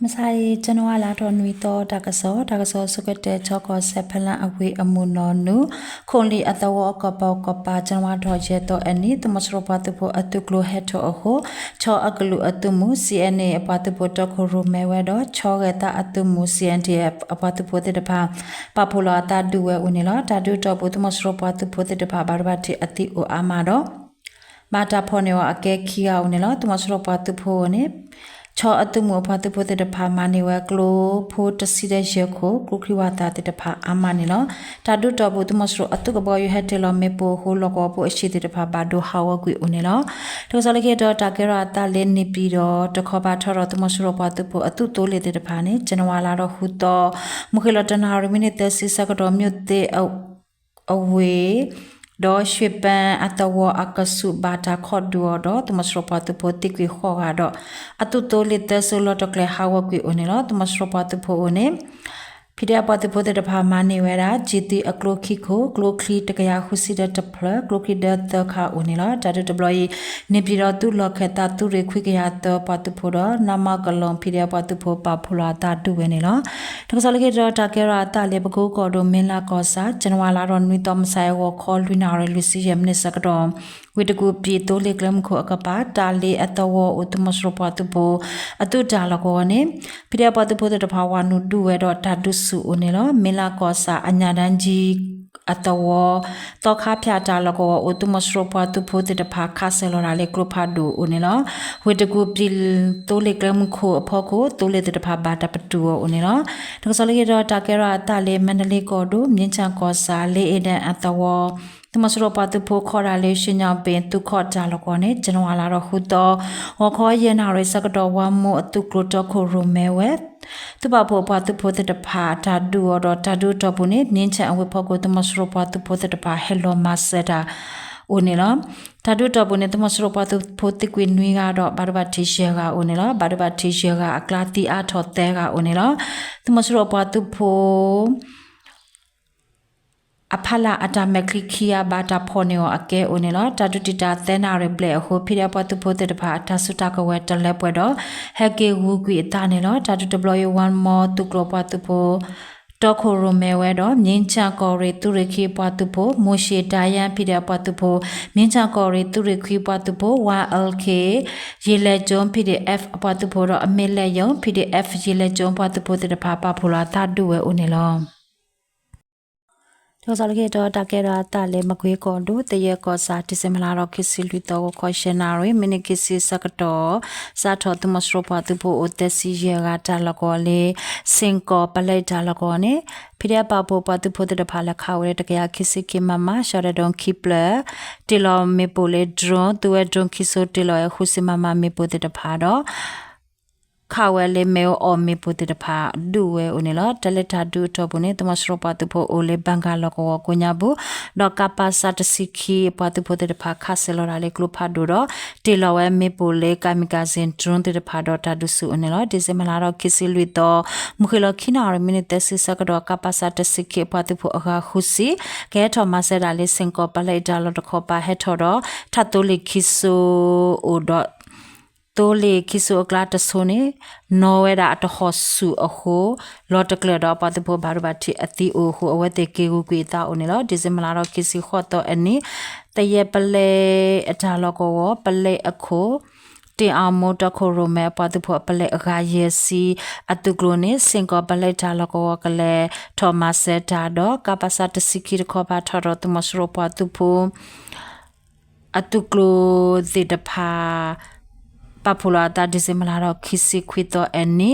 မုၢ်ဆါအံၤ ကၠနဝါလါထီၣ်နွံသီ တၢ်ကစီၣ်, တၢ်ကစီၣ်ဆိကတၢၢ် ကၠီကီၢ်စဲၣ်ဖလၢအဝ့ၢ်အမုၢ်နီၢ်နုာ် ခိၣ်လံၣ်အသဝီအကပၤကပၤ ကၠနဝါထီၣ်ယဲၢ်သီအနံၤ သုးမီၤစိရိၤပှၤသုးဖိအသုးကျိၤဟဲထီၣ်အဃိ ခၠီအကလုာ်အသုးမုၢ် CNA အပှၤသုးဖိတီခိၣ်ရိၣ်မဲဝဲဒီး ခၠီဂဲၤသးအသုးမုၢ် CNDF အပှၤသုးဖိသ့ၣ်တဖၣ် ပာ်ဖှိၣ်လီၤအသးဒုးဝဲအိၣ်န့ၣ်လီၤ. တၢ်ဒုးတီၢ်ပူၤ သုးမီၤစိရိၤပှၤသုးဖိသ့ၣ်တဖၣ် ဘၣ်ဒိဘၣ်ထံးအသံအိၣ်အါမးဒီး ဘၣ်တၢ်ဖီၣ်န့ၢ်အီၤအကဲခံဂၤအိၣ်န့ၣ်လီၤ. သုးမီၤစိရိၤပှၤသုးဖိအအိၣ်န့ၣ် ခၠီအသုးမုၢ်အပှၤသုးဖိသ့ၣ်တဖၣ် မၤန့ၢ်ဝဲကျိဖိတဆံဒီးယဲၢ်ခိၣ် ကျိချံဝၣ်သၣ်သ့ၣ်တဖၣ်အါမးန့ၣ်လီၤ. တၢ်ဒုးတီၢ်ပူၤ သုးမီၤစိရိၤအသုးကဘီယူၤဟဲတ့ၢ်လီၤမ့ၣ်ပိၢ်အဃိ လီၢ်ကဝီၤဖိအဆံးသ့ၣ်တဖၣ် ဘၣ်ဒိဟးဂီၤကွံာ်အိၣ်န့ၣ်လီၤ. တၢ်ကစီၣ်လၢခံတခါ တၢ်ကဲထီၣ်အသးလၢ နေပြည်တော် တခီပၤထီၣ်ဒီး သုးမီၤစိရိၤပှၤသုးဖိအသုးသိလ့ၣ်သ့ၣ်တဖၣ်န့ၣ် ကၠနဝါလါထီၣ်ဃုသီ မုၢ်ဃ့ၢ်လီၤတနၣ်ရံၣ် မံးနံးသၢဆံဆၢကတီၢ် မၠိၣ်သ့အဝ့ၢ် ဒီး ရွှေပန်း အသဝီအကဆူး ဘၣ်တၢ်ခိးဒုးအီၤဒီး သုးမီၤစိရိၤပှၤသုးဖိသံကွံာ်ဃိးဂၤဒီး အသုးသိလ့ၣ်သၢစိၤလီၤတကျဲၤဟးဂီၤကွံာ်အိၣ်န့ၣ်လီၤ. သုးမီၤစိရိၤပှၤသုးဖိအအိၣ်န့ၣ် ဖံးဒဲးပှၤသုးဖိသ့ၣ်တဖၣ်မၤန့ၢ်ဝဲဒၣ် ကျည်သံအကျိခံခိၣ်, ကျိချံတကယၤဃုဆံဒီးတဖျၢၣ်, ကျိချံဒၢသၢခါအိၣ်န့ၣ်လီၤ. တၢ်ဒုးတဘျီအံၤ နေပြည်တော် သုးလီၢ်ခၢၣ်သးသုးရ့ၣ်ခွံကယၤသၢပှၤသုးဖိဒီး နမကလူး ဖံးဒဲးပှၤသုးဖိပာ်ဖှိၣ်လီၤအသးဒုးဝဲန့ၣ်လီၤ. တၢ်ကစီၣ်လၢခံတခါ တၢ်ကဲထီၣ်အသးလၢ ပကိကီၢ်ဒိၣ် မ့လးကီၢ်ဆၣ် ကၠနဝါလါထီၣ်နွံသီ မုၢ်ဆါအံၤ ဂီၤခီလွံၢ်နၣ်ရံၣ်လွံၢ်ဆံယဲၢ်မံးနံးဆၢကတီၢ် ဝ့ၢ်တကူၣ်ပံၣ်သိလ့ၣ်ကျဲမုၢ်ခိၣ်အကပၤ တၢ်လ့အသဝီအိၣ် သုးမီၤစိရိၤပှၤသုးဖိ အသုးတၢ်လီၢ်ကဝီၤန့ၣ် ဖံးဒဲးပှၤသုးဖိသ့ၣ်တဖၣ် ဝၤနုာ်ဒုးဝဲဒီးတၢ်ဒုးဆူၣ်အိၣ်န့ၣ်လီၤ. မ့လးကီၢ်ဆၣ် အညၣ်တန်းကြီး အသဝီ သီခါဖၠၣ်တၢ်လီၢ်ကဝီၤအိၣ် သုးမီၤစိရိၤပှၤသုးဖိသ့ၣ်တဖၣ် ခးစၢၤလီၤတၢ်လၢကျိဖးဒိၣ်အိၣ်န့ၣ်လီၤ. ဝ့ၢ်တကူၣ်ပံၣ်သိလ့ၣ်ကျဲမုၢ်ခိၣ်အဖီခိၣ် သိလ့ၣ်သ့ၣ်တဖၣ်ဘၣ်တၢ်ပတုာ်အီၤအိၣ်န့ၣ်လီၤ. တၢ်ကစီၣ်လၢခံတခါ တၢ်ကဲထီၣ်အသးလၢ မန္တလေးကီၢ်ဒိၣ် မြင်းခြံကီၢ်ဆၣ် လ့အ့ဒၢၣ်အသဝီ သုးမီၤစိရိၤပှၤသုးဖိခီၣ်တၢ်လၢ ရွှေညောင်ပင် သုးခီၣ်တၢ်လီၢ်ကဝီၤန့ၣ် ကၠနဝါလါထီၣ်ဃုသီ ဂီၤခီယဲၢ်နၣ်ရံၣ်ဆၢကတီၢ် ဝါမိၢ်အသုးကျိၤတီခိၣ်ရိၣ်မဲဝဲ သုးပာ်ဖှိၣ်ပှၤသုးဖိသ့ၣ်တဖၣ် တၢ်ဒုးအီၤဒီး တၢ်ဒုးအတီၢ်ပူၤန့ၣ် မြင်းခြံအဝ့ၢ်ဖီခိၣ် သုးမီၤစိရိၤပှၤသုးဖိသ့ၣ်တဖၣ် ဟဲလီၤမၤစၢၤတၢ်အိၣ်န့ၣ်လီၤ. တၢ်ဒုးအတီၢ်ပူၤန့ၣ် သုးမီၤစိရိၤပှၤသုးဖိသံကွံာ်နွံဂၤဒီး ဘၣ်ဒိဘၣ်ထံးယဲၢ်ဂၤအိၣ်န့ၣ်လီၤ. ဘၣ်ဒိဘၣ်ထံးယဲၢ်ဂၤအကျါ သံအါထီၣ်သၢဂၤအိၣ်န့ၣ်လီၤ. သုးမီၤစိရိၤပှၤသုးဖိ အဖီလာ်အတၢ်မဲာ်ချံခံဂၤ ဘၣ်တၢ်ဖီၣ်န့ၢ်အီၤအကဲအိၣ်န့ၣ်လီၤ. တၢ်ဒုးတံာ်တာ်သၢနၣ်ရံၣ်ဘျဲၣ်အဃိ ဖံးဒဲးပှၤသုးဖိသ့ၣ်တဖၣ် အတၢ်စုတၢ်ကဝဲၤတလၢပှဲၤဒီး ဟဲက့ၤဂုာ်ကွံာ်အသးန့ၣ်လီၤ. တၢ်ဒုးတဘျီအံၤ ဝါမိၢ်သုးကျိၤပှၤသုးဖိ တီခိၣ်ရိၣ်မဲဝဲဒီး မြင်းခြံကီၢ်ရ့ၣ်သုးရ့ၣ်ခံပှၤသုးဖိ မိၢ်ၡ့ၣ်ဒါယၣ် ဖံးဒဲးပှၤသုးဖိ မြင်းခြံကီၢ်ရ့ၣ်သုးရ့ၣ်ခွံပှၤသုးဖိ ဝါအၣ်လ်ခ့ ရေလက်ကျုံ ဖံးဒဲးအၣ် အပှၤသုးဖိဒီး အမ့ၢ်လဲၣ်ယိၣ် ဖံးဒဲးအၣ် ရေလက်ကျုံ ပှၤသုးဖိသ့ၣ်တဖၣ် ပာ်ဖှိၣ်လီၤအသးဒုးဝဲအိၣ်န့ၣ်လီၤ. တၢ်ကစီၣ်လၢခံတခါ တၢ်ကဲထီၣ်အသးလၢ မကွ့ကီၢ်ဒိၣ် သယဲၢ်ကီၢ်ဆၣ် ဒံၣ်စ့ဘၢၣ်လါထီၣ်ခံဆံလွံၢ်သီ ဂီၤခီယဲၢ်နၣ်ရံၣ် မံးနံးခံဆံဆၢကတီၢ် စးထီၣ်သုးမီၤစိရိၤပှၤသုးဖိအိၣ်သၢဆံယဲၢ်ဂၤ တၢ်လီၢ်ကဝီၤလၢ စ့ၣ်ကီၢ်ပလဲတၢ်လီၢ်ကဝီၤန့ၣ် ဖံးဒဲးပာ်ဖှိၣ်ပှၤသုးဖိသ့ၣ်တဖၣ် လဲၤခးဝဲလၢတကယၤခံဆံခံ MM ရှီၣ်ဒဲးဒိၣ်ခံဖျၢၣ် တ့ၢ်လီၤမ့ၣ်ပိၢ်လၢ drone သုးဝဲ drone ခံစိၤ တ့ၢ်လီၤဝဲဃုဆံ MM မ့ၣ်ပိၢ်သ့ၣ်တဖၣ်ဒီး ခးဝဲလၢမ့ၣ်အူအီၣ်မ့ၣ်ပိၢ်သ့ၣ်တဖၣ် ဒုးဝဲအိၣ်န့ၣ်လီၤ. တၢ်လၢတၢ်ဒုးအတီၢ်ပူၤန့ၣ် သုးမီၤစိရိၤပှၤသုးဖိအိၣ်လၢ ဘၣ်ကၣ်လီၢ်ကဝီၤကိးညါပူၤ ဒီး ကပစ တဆံခံ အပှၤသုးဖိသ့ၣ်တဖၣ် ခးစဲၤလီၤတၢ်လၢကျိဖးဒိၣ်ဒီး တ့ၢ်လီၤဝဲမ့ၣ်ပိၢ်လၢ kamikaze drone သ့ၣ်တဖၣ်ဒီးတၢ်ဒုးဆူၣ်အိၣ်န့ၣ်လီၤ. ဒံၣ်စ့ဘၢၣ်လါထီၣ်ခံဆံလွံၢ်သီ မုၢ်ဃ့ၢ်လီၤခံနၣ်ရံၣ် မံးနံးသၢဆံဆၢကတီၢ် ကပစ တဆံခံ အပှၤသုးဖိအဂၤဃုဆံ ကဟဲထီၣ်မၤစၢၤတၢ်လၢ စ့ၣ်ကီၢ်ပလဲတၢ်လီၢ်တခီပၤ ဟဲထီၣ်ဒီးထးသိလ့ၣ်ခံစိၤအိၣ်ဒီး သိလ့ၣ်ခံစိၤအကျါတစိၤန့ၣ် နီၣ်ဝဲဒၣ်အတဟီၣ်ဆူၣ်အဃိ လီၤတကျၢၤဒီးပှၤသုးဖိဘၣ်ဒိဘၣ်ထံးအသံအိၣ်အဃိ အဝဲသ့ၣ်က့ၤဂုာ်ကွံာ်အသးအိၣ်န့ၣ်လီၤ. ဒံၣ်စ့ဘၢၣ်လါထီၣ်ခံဆံဃိးသီအနံၤ သယဲၢ်ပလဲအတၢ်လီၢ်ကဝီၤ ပလဲအခိၣ် တ့ၢ်အမိၢ်တီခိၣ်ရိၣ်မဲအပှၤသုးဖိအပလဲအဂၤ ယဲၢ်ဆံ အသုးကျိၤန့ၣ် စ့ၣ်ကီၢ်ပလဲတၢ်လီၢ်ကဝီၤကလဲၤထီၣ်မၤစၢၤတၢ်ဒီး ကပစ တဆံခံတခီပၤထီၣ်ဒီးသုးမီၤစိရိၤပှၤသုးဖိ အသုးကျိၤသ့ၣ်တဖၣ် ပာ်ဖှိၣ်လီၤအသး ဒံၣ်စ့ဘၢၣ်လါထီၣ်ခံဆံခွံသီအနံၤ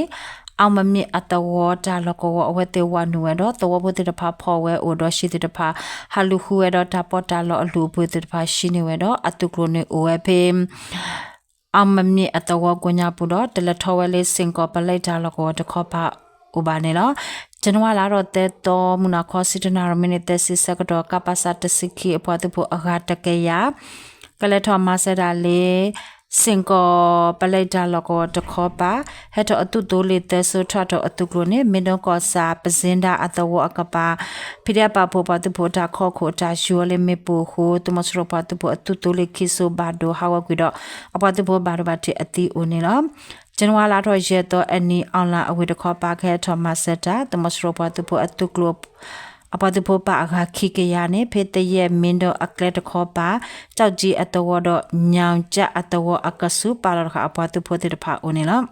အၣ်မမ့ၣ်အသဝီတၢ်လီၢ်ကဝီၤ အဝဲသ့ၣ်ဝၤနုာ်ဝဲဒီး သဝီဖိသ့ၣ်တဖၣ်ဖီၣ်ဝဲအိၣ်ဒီး ဆံးသ့ၣ်တဖၣ် ဟးလူၤဃုဝဲဒီးတၢ်ပီးတၢ်လီအလုၢ်အပှ့ၤသ့ၣ်တဖၣ် ဟံးန့ၢ်ဝဲဒီး အသုးကျိၤန့ၣ်အိၣ်ဝဲဖဲ အၣ်မမ့ၣ်အသဝီကိးညါပူၤဒီး တလဲၤထီၣ်ဝဲလၢ စ့ၣ်ကီၢ်ပလဲတၢ်လီၢ်ကဝီၤတခီပၤအိၣ်ဘၣ်န့ၣ်လီၤ. ကၠနဝါလါထီၣ်သၢသီ မုၢ်နၤခီဆံတနၣ်ရံၣ် မံးနံးသၢဆံဆၢကတီၢ် ကပစ တဆံခံ အပှၤသုးဖိအဂၤတကယၤ ကလဲၤထီၣ်မၤစၢၤတၢ်လၢ စ့ၣ်ကီၢ်ပလဲတၢ်လီၢ်ကဝီၤတခီပၤ ဟဲထီၣ်အသုးသိလ့ၣ်သၢစိၤ ထီၣ်ထီၣ်အသုးကျိၤန့ၣ် မ့ၢ်ဒိကီၢ်ဆၣ် ပစ့ဒါအသဝီအကပၤ ဖံးဒဲး ပာ်ဖှိၣ်ပှၤသုးဖိတၢ်ခီခိၣ်တၢ်ယူၤလၢမ့ၣ်ပိၢ်အဃိ သုးမီၤစိရိၤပှၤသုးဖိအသုးသိလ့ၣ်ခံစိၤဘၣ်ဒိဟးဂီၤကွံာ်ဒီး အပှၤသုးဖိဘၣ်ဒိဘၣ်ထံးအသံအိၣ်န့ၣ်လီၤ. ဇန်နဝါလါထီၣ်ယဲၢ်သီအနံၤ အီၣ်လၣ်အဝ့ၢ်တခီပၤ ကဟဲထီၣ်မၤစၢၤတၢ် သုးမီၤစိရိၤပှၤသုးဖိအသုးကျိၤ အပှၤသုးဖိပာ်အဂၤခံကယၤန့ၣ် ဖဲသယဲၢ်မ့ၢ်ဒိအကျဲတခီပၤ ကၠီၣ်ကၠံအသဝီဒီး ညၣ်ကၠၣ်အသဝီအကဆူး ပာ်လီၤတဃာ်အပှၤသုးဖိသ့ၣ်တဖၣ်အိၣ်န့ၣ်လီၤ.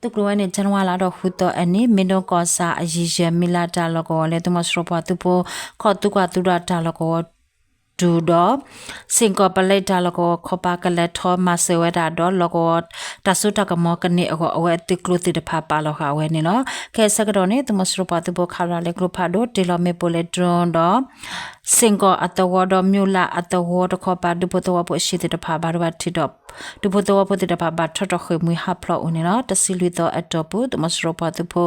သုးကျိၤဝဲန့ၣ် ဇန်နဝါလါထီၣ်ဃုသီအနံၤ မ့ၢ်ဒိကီၢ်ဆၣ်အယံၤယဲၢ် မံလၢတၢ်လီၢ်ကဝီၤလၢ သုးမီၤစိရိၤပှၤသုးဖိ ခီၣ်သူကွၢ်သူဒၣ်တၢ်လီၢ်ကဝီၤ တုၤဒီး စ့ၣ်ကီၢ်ပလဲတၢ်လီၢ်ကဝီၤခီပၤ ကလဲၤထီၣ်မၤစၢၤဝဲဒၣ်ဒီး လီၢ်ကဝီၤတၢ်စိတၢ်ကမီၤကန့ၢ်အဂီၢ် အဝဲအသုးကျိၤသ့ၣ်တဖၣ်ပာ်လီၤဃာ်ဝဲန့ၣ်လီၤ. ခဲအံၤဆၢကတီၢ်န့ၣ် သုးမီၤစိရိၤပှၤသုးဖိခးလီၤလၢကျိဖးဒိၣ် တ့ၢ်လီၤမ့ၣ်ပိၢ်လၢ drone ဒီး စ့ၣ်ကီၢ်အသဝီဒီး မၠိလၣ်အသဝီတခီပၤ ဒူဖိသဝီဖိအဟံၣ်သ့ၣ်တဖၣ် ဘၣ်ဒိဘၣ်ထံးဒီး ဒူဖိသဝီဖိသ့ၣ်တဖၣ် ဘၣ်ထီၣ်ထီၣ်ဃ့ၢ်မှံဟးဖျိးအိၣ်န့ၣ်လီၤ. တဆံလွံၢ်သီအတီၢ်ပူၤ သုးမီၤစိရိၤပှၤသုးဖိ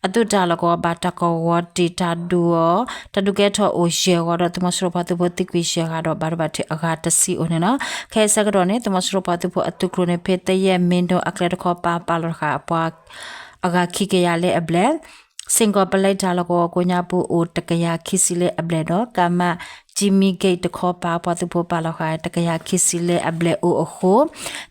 အသုးတၢ်လီၢ်ကဝီၤ ဘၣ်တၢ်ကဝီၤတံာ်တၢ်ဒုးအီၤ တၢ်ဒုးကဲထီၣ်အိၣ်ယဲၢ်ဂီၤဒီး သုးမီၤစိရိၤပှၤသုးဖိသံကွံာ်ယဲၢ်ဂၤဒီး ဘၣ်ဒိဘၣ်ထံးအဂၤတဆံအိၣ်န့ၣ်လီၤ. ခဲအံၤဆၢကတီၢ်န့ၣ် သုးမီၤစိရိၤပှၤသုးဖိအသုးကျိၤန့ၣ် ဖဲသယဲၢ်မ့ၢ်ဒိအကျဲတခီပၤ ပာ်လီၤတဃာ်အပှၤ အဂၤခံကယၤလၢအဘျဲၣ်, စ့ၣ်ကီၢ်ပလဲတၢ်လီၢ်ကဝီၤကိးညါပူၤ အိၣ်တကယၤခံဆံလၢအဘျဲၣ်ဒီး ကၣ်မး ကၠံမံဂ့ၢ် တခီပၤ ပှၤသုးဖိပာ်လီၤဃာ် တကယၤခံဆံလၢအဘျဲၣ်အိၣ်အဃိ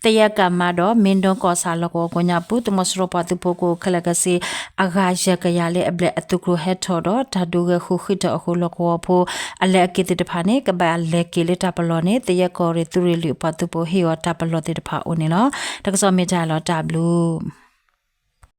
သယဲၢ်ကၣ်မးဒီး မ့ၢ်ဒိကီၢ်ဆၣ်လီၢ်ကဝီၤကိးညါပူၤ သုးမီၤစိရိၤပှၤသုးဖိကအိၣ်ခဲလၢာ်ခဲဆ့ အဂၤယဲၢ်ကယၤလၢအဘျဲၣ် အသုးကျိၤဟဲထီၣ်ဒီး တၢ်ဒုးဂဲၤဃုာ်ဃံးထီၣ်အဃိ လီၢ်ကဝီၤဖိအလဲၤအက့ၤသ့ၣ်တဖၣ်န့ၣ် ကဘၣ်လဲၤက့ၤလၢတၢ်ပလီၢ်န့ၣ် သယဲၢ်ကီၢ်ရ့ၣ်သုးရ့ၣ်လွံၢ်အပှၤသုးဖိဟ့ၣ်အီၤတၢ်ပလီၢ်သ့ၣ်တဖၣ်အိၣ်န့ၣ်လီၤ. တၢ်ကစီၣ်မ့ၢ်တၢ်လီၤတၢ်ဘျုး